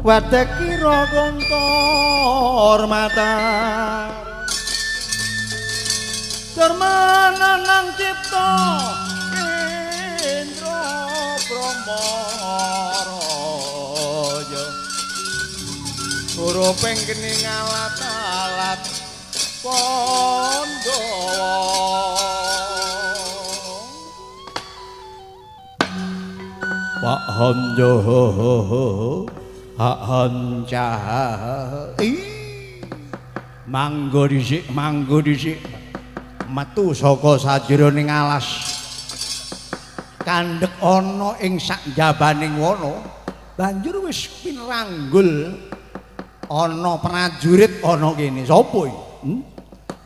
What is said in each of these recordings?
Wadekira kontor mata Darmananang cipta Indra Brahma Raya Hurufing kening alat-alat Pandhawa. Pak Honjo Honca manggo dhisik, manggo dhisik metu saka sajroning alas kandhek ana ing sakjabaning wana banjur wis pinranggul ana prajurit ana kene. Sapa iki?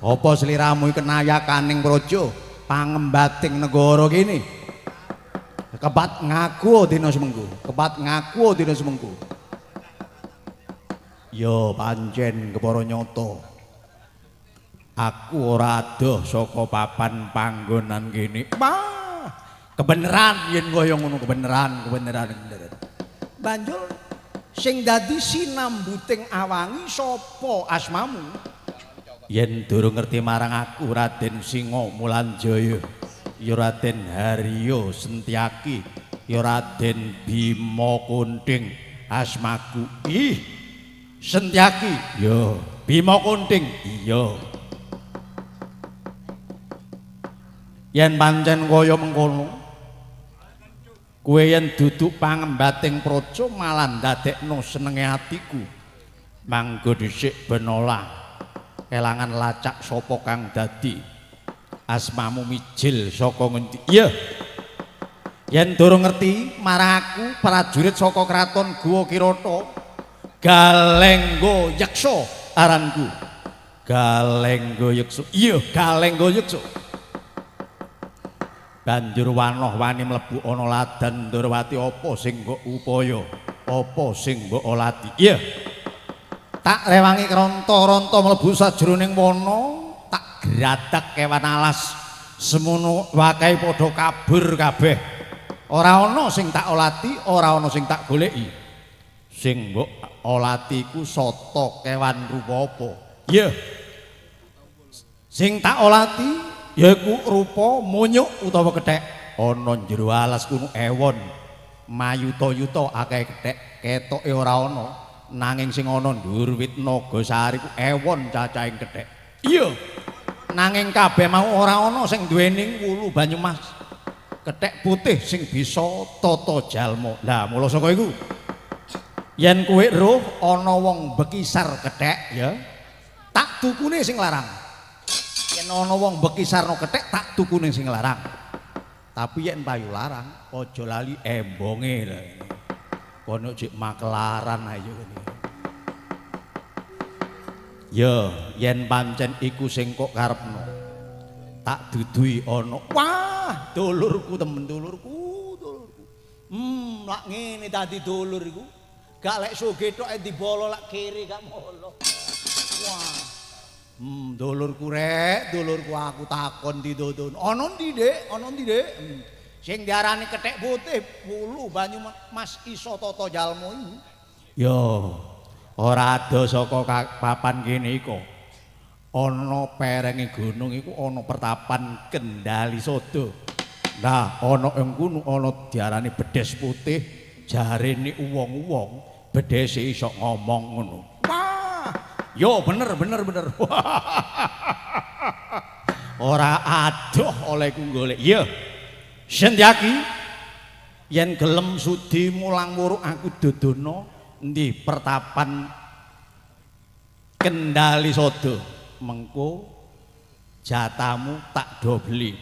Apa sliramu iki kenayakaning praja pangembating negara kene? Kepat ngaku dina semengku, kepat ngaku dina semengku. Ya pancen kepara nyata. Aku ora adoh saka papan panggonan kene. Wah, kebeneran yen kaya ngono, kebeneran, kebeneran, kebeneran. Banjur sing dadi sinambuting awangi sapa asmamu? Yen durung ngerti marang aku Raden Singa Mulanjaya, ya Raden Haryo Sentiaki, ya Raden Bima Kunting asmaku. Ih, Sentiaki, ya Bima Kunting, iya. Yen pancen kaya mengkono, kowe yen duduk pangembating praja malah ndadekno senenge atiku. Manggo dhisik benola kelangan lacak sapa kang dadi asmamu mijil saka ngendi. Iya. Yen durung ngerti marang aku prajurit saka kraton Guwa Kirata Galenggo Yeksa aranku. Galenggo Yeksa. Iya, Galenggo Yeksa. Banjur wanoh wani mlebu ana ladan Ndorowati, apa sing mbok upaya? Apa sing mbok olati? Iya. Tak rewangi kronta-ronta mlebu sajroning wana, tak gradak kewan alas. Semono wakehe padha kabur kabeh. Ora ana sing tak olati, ora ana sing tak goleki. Sing mbok olati iku sata kewan rupa apa? Iya. Sing tak olati yaiku rupa munyuk utawa kethek. Ana jero alas kuno ewon mayuta-yuta akeh kethek, ketoke ora ana, nanging sing ana dhuwur wit nagasari ku ewon cacahing kethek. Iya. Nanging kabeh mau ora ana sing duweni wulu Banyumas. Kethek putih sing bisa tata jalma. Lah mula saka iku yen kowe roh ana wong bekisar kethek ya, tak tukune sing larang. Yen ana wong bekisarno kethek tak tukune sing larang. Tapi yen payu larang aja lali embonge lho. Kono jek makelaran ayo ngene. Ya, yen pancen iku sing kok karepno, tak duduhi ana. Wah, dulurku temen, dulurku, dulurku. Lak ngene dadi dulur iku. Gak lek sugih tok dibolo lak kiri gak molo. Wah. Dulurku rek, dulurku aku takon didodon. Ana ndi, Dik? Ana ndi, Dik? Sing diarani kethek putih wulu banyu mas iso tata jalma iki. Ya, ora ado saka papan kene iku. Ana perenge gunung iku ana pertapan Kendali Sada. Nah, ana ing kono ana diarani bedes putih, jarene wong-wong bedese iso ngomong ngono. Wah, yo bener bener bener. Ora adoh olehku golek. Iya. Sentiaki yen gelem sudi mulang wuruk aku dodono endi pertapan Kendali Sada. Mengko jatamu tak dobeli.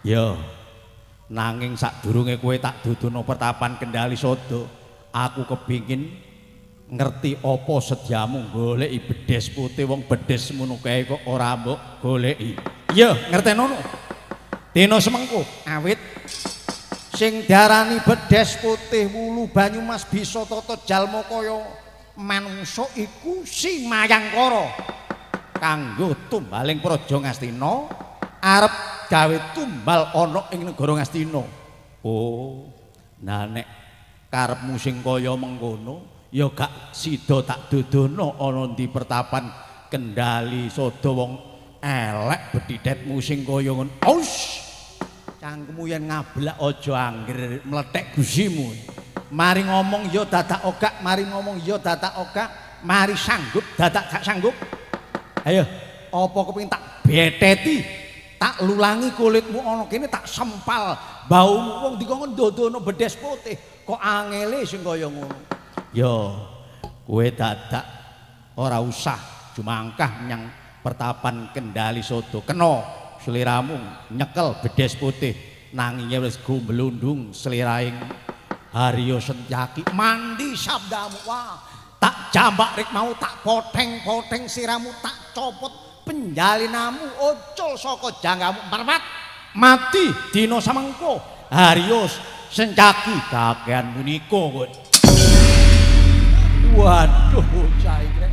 Ya. Nanging sadurunge kowe tak dudono pertapan Kendali Sada, aku kepingin ngerti apa sediamu goleki bedes putih. Wong bedes ngono kae kok ora mbok goleki. Iya, ngertenono. Dina semengko awit sing diarani bedes putih wulu Banyumas bisa tata jalma kaya manungsa iku si Mayangkara kanggo tumbaling praja Ngastina arep gawe tumbal ana ing negara Ngastina. Oh, nah nek Karepmu sing kaya mengkono ya gak sida tak dodono ana ndi pertapan Kendali Sada wong elek bedhithetmu sing kaya ngono. Aus. Cangkemmu yen ngablak aja angger mlethek gusimu. Mari ngomong ya dadak ogak, mari ngomong ya dadak ogak, mari sanggup dadak gak sanggup. Ayo, apa kepengin tak betheti, tak lulangi kulitmu ana kene tak sempal baumu wong dikon ndodono bedes putih kok angele sing kaya ngono. Ya, kowe dadak ora usah jumangkah menyang pertapan Kendali Sada. Kena sliramu nyekel bedes putih nanging wis gumblundung sliraing Haryo Setyaki. Mandi sabdamu wah tak jambak rik mau tak poteng-poteng siramu tak copot penjalinamu ocol saka janggamu marmat mati dina samengko Haryo Setyaki kakean punika kowe. Waduh bocah iki rek.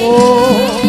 Oh.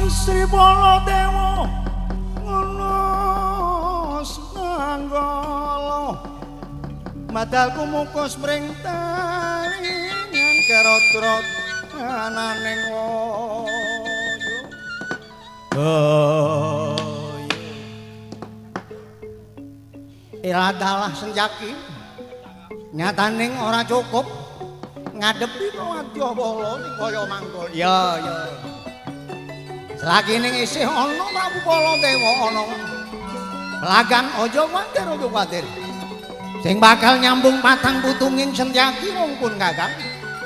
Sri Baladewa ngono senanggala madalku mukus mring talingan kerot-kerot ananing wayo. Oh iya. Iladalah Senjaki nyataning ora cukup ngadepi Wadyabala sing kaya mangkul. Ya ya. Selagi ning isih ana Prabu Baladewa ana pelagan aja kuwatir aja kuwatir. Sing bakal nyambung patang putunging Sentyaki wong pun Kakang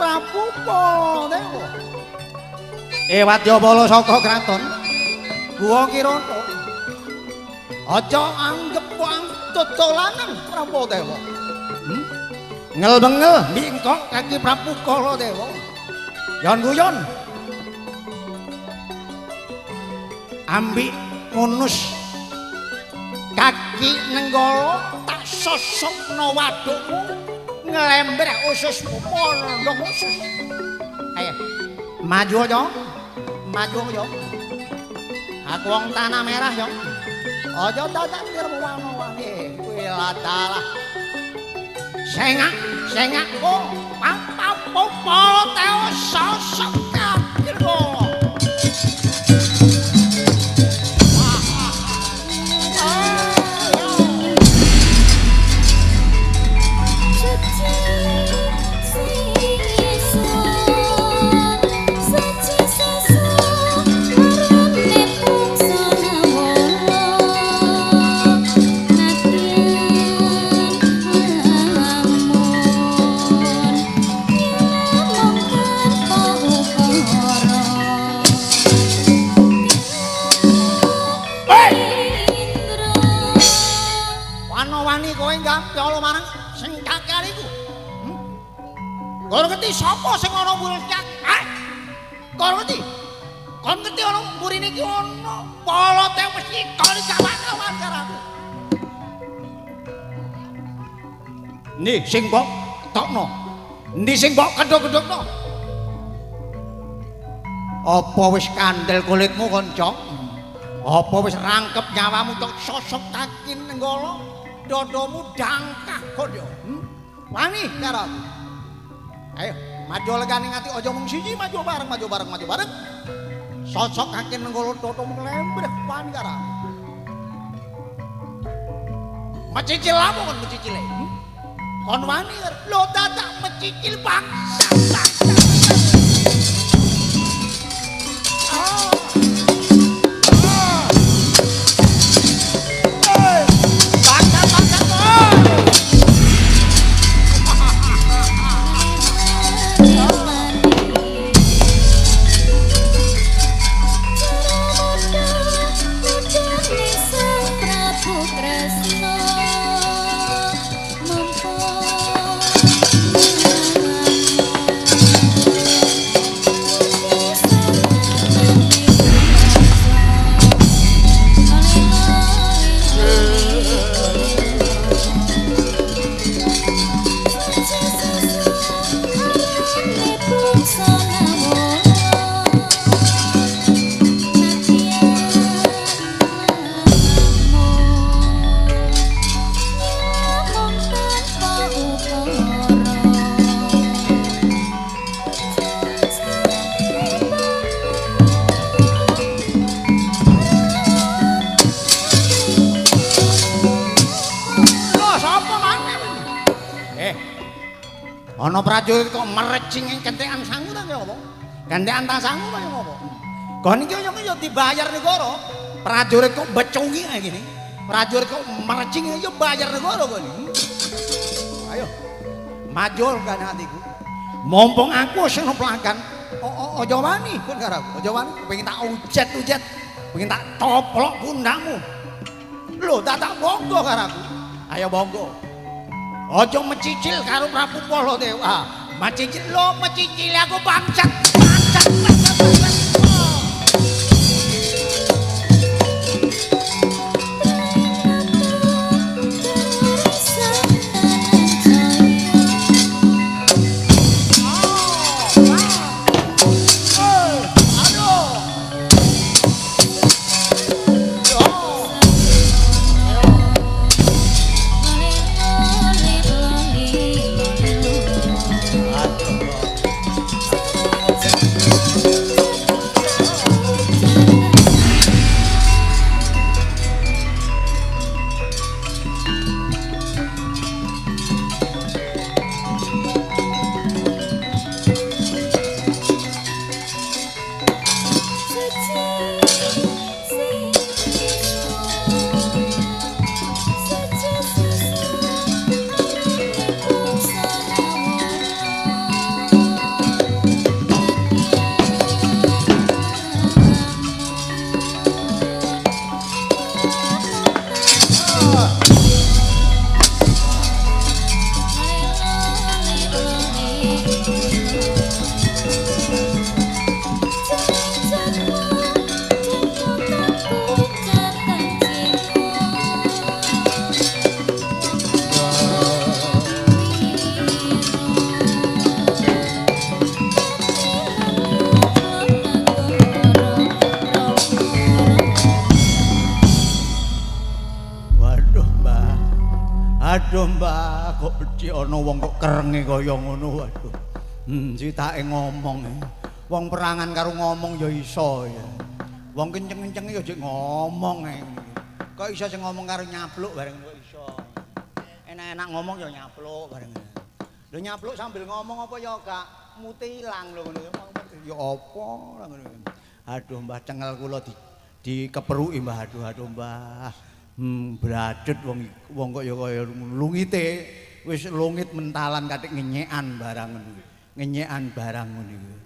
Prabu Baladewa. Wadyabala saka kraton Guwa Kirana. Aja anggep cocolanan Prabu Baladewa. Ngel-bengel mingkok kaki Prabu Baladewa. Yon guyon. Ambik ngunus kaki Nenggala tak sosokno wadukmu nglembrek ususmu mondong usus. Ayo maju aja, maju aja. Aku wong tanah merah yo. Aja dadak nirwana-wani kuwi ladalah. Sengak, sengak oh papapo teo sosok kaki kok. Kon ngerti sapa sing ana mburi cak? Kon ngerti? Kon ngerti ana mburine iki ana polote mesti kon kawan-kawan karo aku. Nih sing mbok tokno. Endi sing mbok kedhok-kedhokno? Apa wis kandel kulitmu kanca? Apa wis rangkep nyawamu tok sosok kaki Nenggala? Dodomu dangkah kon yo. Wani karo aku. Ayo, maju legane ngati aja mung siji, maju bareng, maju bareng, maju bareng. Sosok kaki Nenggala totomu nglembreh wani karo aku. Mecicil apa kon mecicile? Kon wani lho dadak mecicil bangsa. Ana prajurit kok merecing kentekan sangu ta ya apa? Kentekan ta sangu kaya ngopo? Kon iki yo dibayar negara. Prajurit kok becungi ae gini. Prajurit kok merecing yo bayar negara kon. Ayo. Majul kan hatiku. Mumpung aku sing plakan, aja wani kon karo aku. Aja wani pengen tak ujet-ujet, pengen tak toplok pundakmu. Lho, tak bonggo karo aku. Ayo bonggo. Aja mecicil karo Prabu Baladewa. Mecicil lo mecicil aku bangsat. Bangsat. Bangsat. Aduh Mbah, kok becik ana wong kok kerenge kaya ngono waduh. Critake ngomong. Wong perangan karo ngomong ya iso ya. Wong kenceng-kenceng ya jek ngomong ae. Kok iso sing ngomong karo nyapluk bareng kok iso. Enak-enak ngomong ya nyapluk bareng. Lho nyapluk sambil ngomong apa ya gak mute ilang lho ngono. Ya apa ngono. Aduh Mbah, cengel kula dikeperuki Mbah. Aduh aduh Mbah. Bradut wong kok ya kaya lungite wis lungit mentalan katik ngenyekan barang ngono kuwi. Ngenyekan barang ngono iku.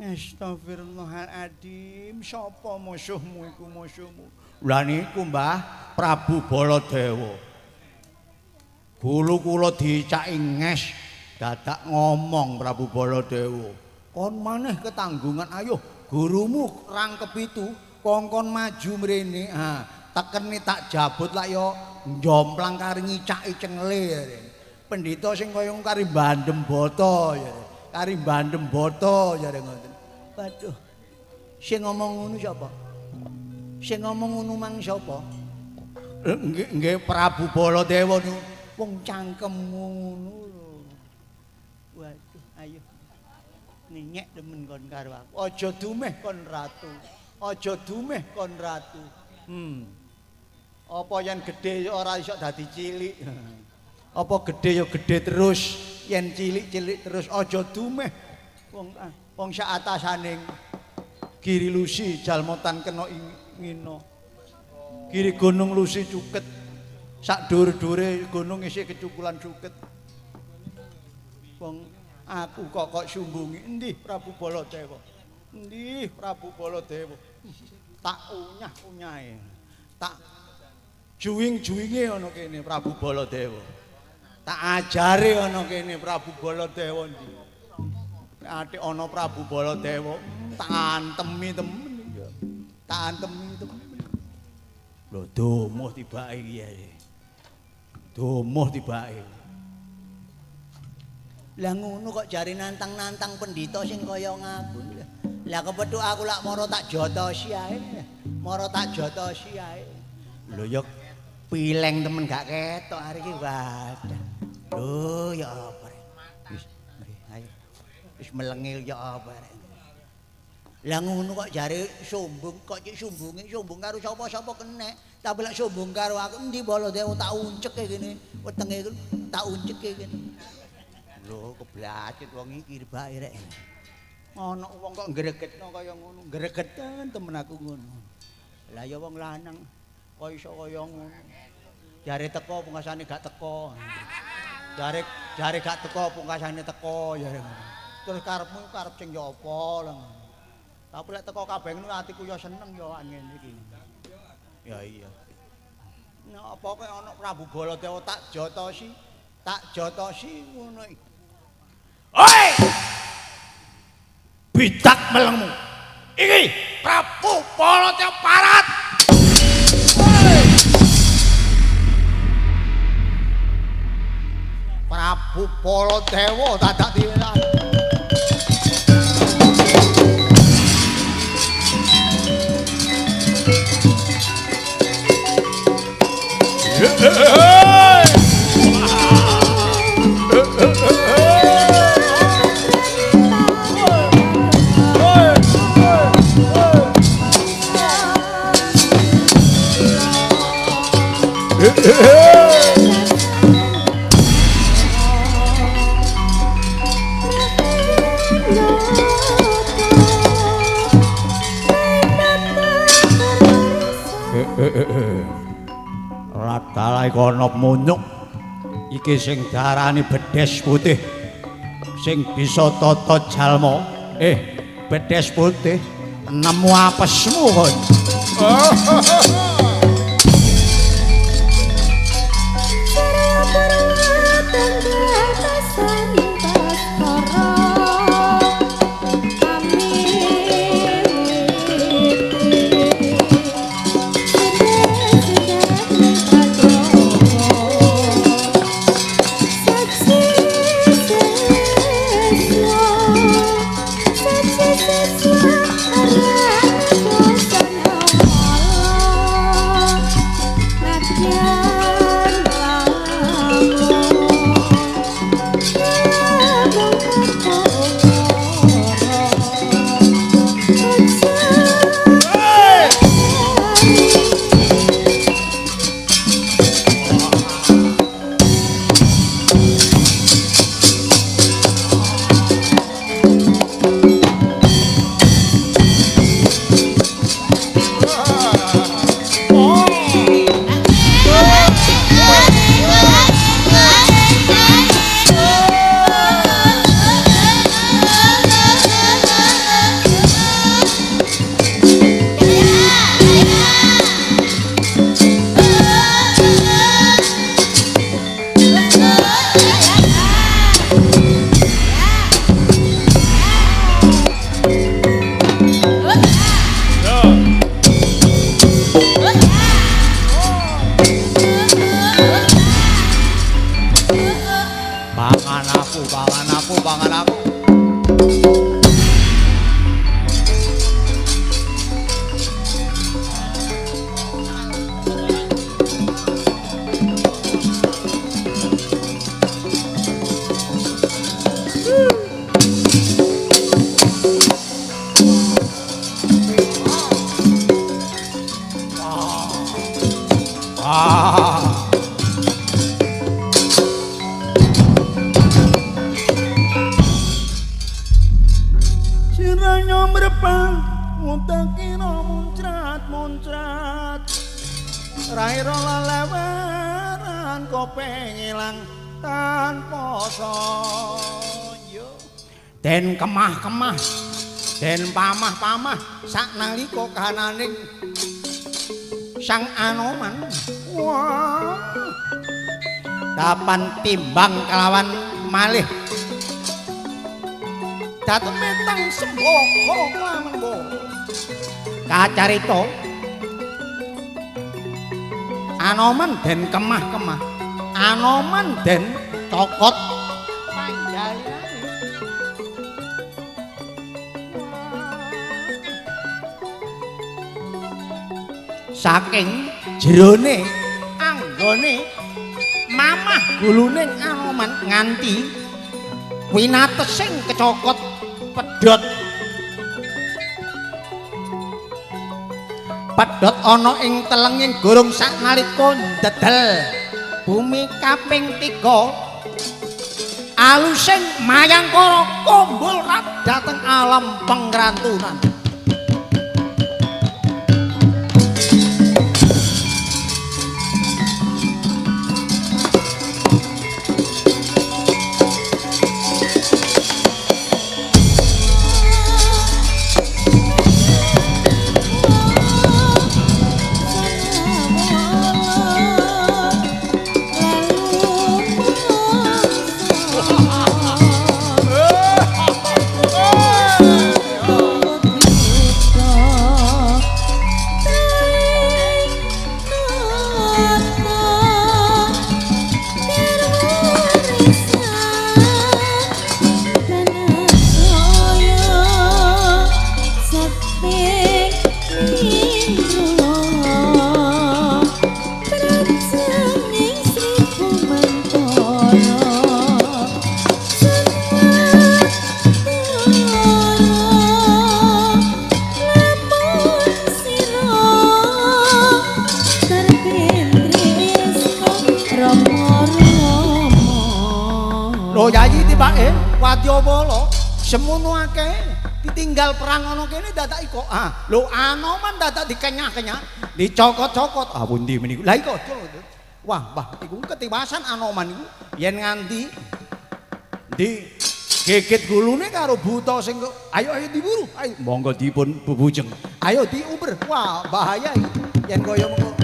Astagfirullahaladzim, sapa musuhmu iku musuhmu? Lah niku Mbah Prabu Baladewa. Gulu kula dicaki nges dadak ngomong Prabu Baladewa. Kon maneh ketanggungan ayo gurumu rangkep itu kongkon maju mrene. Ha. Tekene tak jabut lak ya njomplang kari ngicaki cengele ya. Pendhita sing kaya kari bandem bata ya. Kari bandem bata ya ngoten. Waduh. Sing ngomong ngono sapa? Sing ngomong ngono mang sapa? Nggih nggih Prabu Baladewa niku wong cangkemmu ngono lho. Waduh, ayo. Ngenyek demen kon karo aku. Aja dumeh kon ratu. Aja dumeh kon ratu. Apa yen gedhe ya ora iso dadi cilik. Apa gedhe ya gedhe terus, yen cilik-cilik terus aja dumeh. Wong wong sak atasaning Giri Lusi jalmotan kena ngina. Giri Gunung Lusi cuket. Sak dhuwur-dhuwure gunung isih kecukulan cuket. Wong aku kok sumbungi endi Prabu Baladewa. Endi Prabu Baladewa. Tak unyah-unyahe. Tak juwing-juwinge ana kene Prabu Baladewa. Tak ajare ana kene Prabu Baladewa ndi. Nek atik ana Prabu Baladewa, tak antemi temen iki. Tak antemi temen. Lho domoh tibake iki ae. Domoh tibake. Lah ngono kok jare nantang-nantang pendhita sing kaya ngaku. Lah kepethuk aku lak mara tak jotosi ae. Mara tak jotosi ae. Lho ya pileng temen gak ketok hari iki wadah. Lho ya apa rek. Wis ayo. Wis melengil ya apa rek. Lah ngono kok jare sombong, kok cek sombonge sombong karo sapa-sapa kenek. Tapi lek sombong karo aku endi Baladewa tak unceke kene. Wetenge tak unceke kene. Lho keblacut wong iki rebake rek. Ana wong kok ngregetno kaya ngono, ngregeten temen aku ngono. Lah ya wong lanang kok iso kaya ngono. Jare teko pungkasane gak teko. Jare gak teko pungkasane teko jare ngono. Terus karepmu karep sing ya apa lho. Tapi lek teko kabeh ngono atiku ya seneng ya ngene iki. Ya iya. Nek apa kok ana Prabu Baladewa tak jotosi ngono iki. Oi! Bidak melengmu. Iki Prabu Baladewa parat. Prabu Baladewa dadak diwelan. Radalai kono munyuk iki sing diarani bedes putih sing bisa tata jalma. Bedes putih nemu apesmu kon. Pangan aku. Den kemah-kemah, den pamah-pamah saknalika kahananing Sang Anoman. Wah. Dapan timbang kelawan malih. Dateme tang sembaka kelawan bo. Kacarita Anoman den kemah-kemah, Anoman den cokot panjalane. Saking jerone anggone mamah guluning Anoman nganti winatesing kecokot pedhot. Pedhot ana ing telenging gorong saknalika ndedel bumi kaping 3. Alusing mayangkara kumbul rat dhateng alam pengrantunan. Lho Yayi tibake wadyabala semono akeh ditinggal perang ana kene dadak iko. Ah, lho Anoman dadak dikenyah-kenyah, dicokot-cokot. Ah pundi meniku? Lah iko. Wah, wah iku ketiwasan Anoman iku yen nganti di gigit gulune karo buta sing ayo ayo diburu. Ayo monggo dipun bubujeng. Ayo diuber. Wah, bahaya iki. Yen kaya mengko